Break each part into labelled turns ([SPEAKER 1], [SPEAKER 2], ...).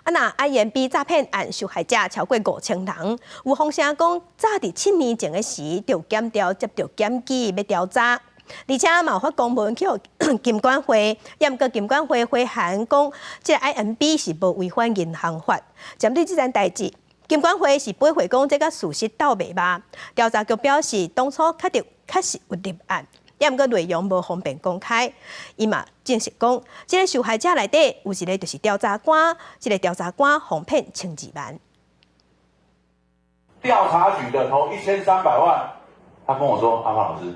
[SPEAKER 1] 啊，若 IMB 詐騙案受害者超過5000人，有風聲講早佇7年前的時就檢調接著檢舉欲調查，而且嘛有發公文去予金管會，毋過金管會回函講，這个 IMB 是無違反銀行法。針對這件代誌，金管會是駁回講這佮事實鬥袂峇。調查局表示，當初確實有立案，毋過內容無方便公開。伊嘛證實講，這个受害者內底有一个就是調查官，這个調查官予騙12萬。
[SPEAKER 2] 調查局的投1300萬，他跟我說：“阿發老師，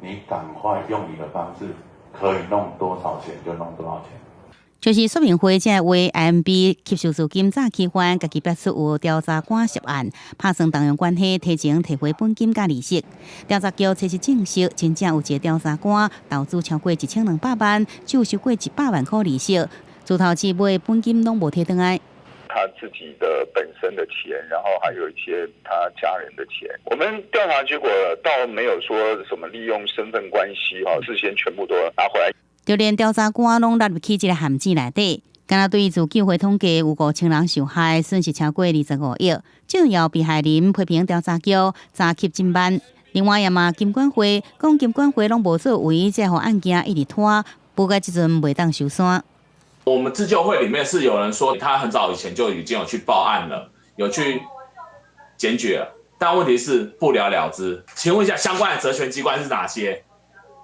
[SPEAKER 2] 你趕快用你的方式，可以弄多少錢就弄多少錢。”
[SPEAKER 3] 就是說明會這為 IMB 吸收資金詐欺犯，家己表示有調查官涉案，拍算動用關係提前提回本金佮利息。調查局測試證實，真正有一个調查官投資超過1200萬，只有收過100萬箍利息，自頭至尾本金攏無提轉來。
[SPEAKER 4] 他自己的本身的錢，然後還有一些他家人的錢。我們調查結果倒沒有說什麼利用身份關係，哈，事先全部都拿回來。
[SPEAKER 3] 就連調查官攏納入去這个陷阱內底，敢若對自救會統計有5000人受害，損失超過25億。重要被害人批評調查局查緝真慢。另外，也嘛金管會講金管會攏無作為，才予案件一直拖，不過這陣袂當收山。
[SPEAKER 5] 我們自救會裡面是有人說，他很早以前就已經有去報案了，有去檢舉了，但問題是不了了之。請問一下，相關的責權機關是哪些？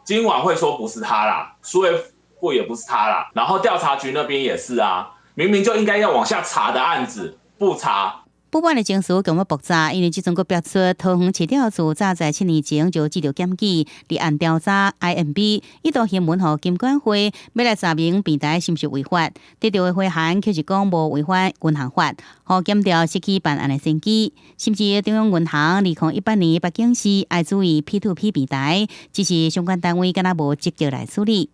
[SPEAKER 5] 金管會說不是他啦，數位部也不是他啦，然後調查局那邊也是啊，明明就應該要往下查的案子，不查。
[SPEAKER 3] 不管的情勢更較複雜，因為這陣閣爆出桃園市調處早在7年前就接著檢舉立案調查 IMB，一度函文予金管會欲來查明平台是毋是違法，得著的回函卻是講無違反銀行法，予檢調失去辦案的先機，甚至中央銀行2018年嘛警示愛注意 P2P 平台，只是相關單位敢若無積極來處理。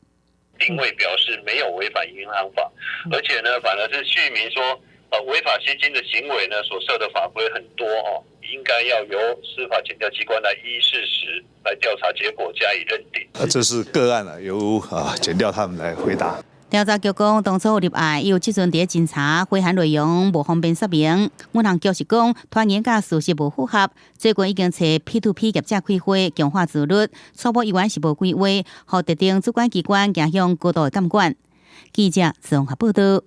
[SPEAKER 6] 並未表示沒有違反銀行法，而且呢，反而是敘明說，違法吸金的行為呢，所涉的法規很多哦，應該要由司法檢調機關來依事實來調查結果加以認定。
[SPEAKER 7] 啊，這是個案啊，由檢調他們來回答。
[SPEAKER 3] 調查局講，當初有立案，有這陣佇偵查，回函內容無方便說明。銀行局是講，拖延佮事實無符合。最近已經揣 P2P 業者開會強化自律，初步依然是無規劃，予特定主管機關行向高度的監管。記者綜合報導。